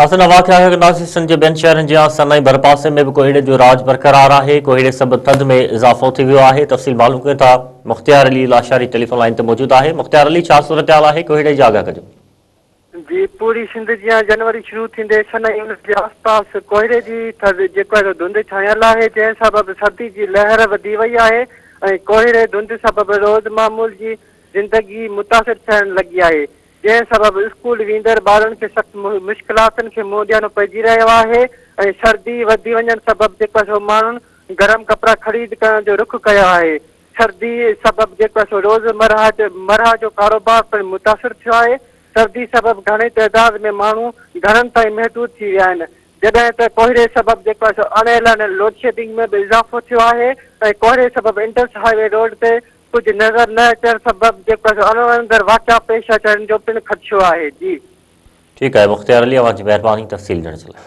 حسن اوهان کي آگاهه ڪنداسين سنڌ جي ٻين شهرن جيان سن ۽ ڀرپاسي ۾ به ڪوهيڙي جو راڄ برقرار آهي، ڪوهيڙي سبب ٿڌ ۾ اضافو ٿي ويو آهي، تفصيل معلوم ڪيون ٿا، مختيار علي لاشاري ٽيليفون لائين تي موجود آهي، مختيار علي ڇا صورتحال آهي ڪوهيڙي جي آگاهه ڪجو. جي پوري سنڌ جيان جنوري شروع ٿيندي سن ۽ ان جي آس پاس ڪوهيڙي جي ٿڌ جيڪو آهي سو ڌنڌ ڇانيل آهي جنهن سبب سردي جي لهر وڌي وئي آهي ۽ ڪوهيڙي ڌنڌ سبب روز معمول جي زندگي متاثر ٿيڻ لڳي آهي جنهن سبب اسڪول ويندڙ ٻارن کي سخت مشڪلاتن کي منهن ڏيڻو پئجي رهيو آهي ۽ سردي وڌي وڃڻ سبب جيڪو آهي سو ماڻهن گرم ڪپڙا خريد ڪرڻ جو رخ ڪيو آهي سردي سبب جيڪو آهي سو روز مرهه جو ڪاروبار پڻ متاثر ٿيو آهي سردي سبب گهڻي تعداد ۾ ماڻهو گهرن تائين محدود ٿي ويا آهن جڏهن ته ڪوهيڙي سبب جيڪو آهي سو اڻ اعلانيل لوڊشيڊنگ ۾ به اضافو ٿيو آهي ۽ ڪوهيڙي سبب انڊس هاء وي روڊ تي ڪجهه نظر نه اچڻ سبب جيڪو آهي سو اڻوڻندڙ واقعا پيش اچڻ جو پڻ خدشو آهي. جي. ٺيڪ آهي مختيار علي اوهان جي مهرباني تفصيل ڏيڻ جي لاء.